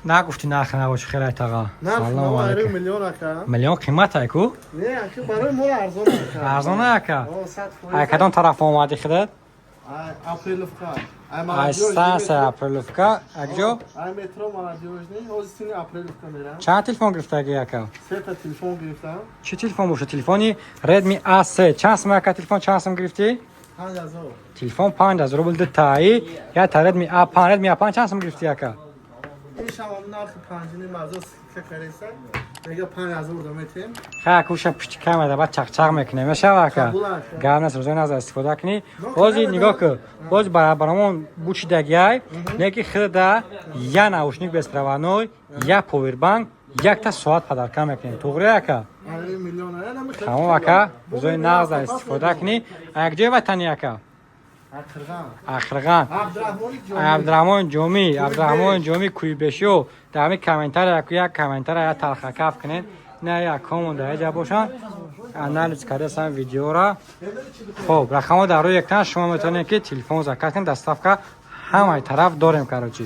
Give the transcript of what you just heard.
Нагуфти нархи навоши хеле, таға. Нарх Салом наво айру алейкум. миллион, ака. Миллион қимат ку? Не, ака, барои мо арзон, ака. Арзон, ака? О, 100%. Ай кадом тараф омадӣ худат? Ай Апреловка. Ай Ай Молодёжный. станция Апреловка, акҷо? Ай метро Молодёжный, ҳозир сини Апреловка мерам. Чанд телефон гирифтаги, ака? Сета телефон гирифтам. Чӣ телефон боша? Телефони Redmi A3 чанд сум, ака? Телефон чанд сум гирифтӣ? 5000. Телефон 5000 рубл, дутаи я та Redmi A5. Redmi A5 чанд сум гирифтӣ, ака? Ин шам нархи 5,5 ҳазор скидка кареса. Мега, 5000 да метем. Ха, куша пушти камера баъд чақчақ мекунем, мешава, ака? Қабул, ака. Гап нест, рӯзои назар истифода кунӣ. Бози нигоҳ кун, боз баробарамон бучидагиай не ки худа я наушник беспроводной, я повербанк, якта соат подарка мекунем, туғри, ака? Айру миллион. Тамом, ака, рӯзои нағза истифода кунӣ. Якҷои ватанӣ, ака? Ақирған. Ахирған. Абдурахмони Ҷомӣ. Абдураҳмон Ҷомӣ, Абдураҳмон Ҷомӣ, Кӯйбешиё. Дар ҳамин комментария як комментария я талхакаф кунед. На якомон дар ҷа бошанд, анализ кардасан видеора. Хоб, рақамҳо дар рӯи экран, шумо метавонед, ки телефон заказ кунед, доставка ҳамаи тараф дорем, короче.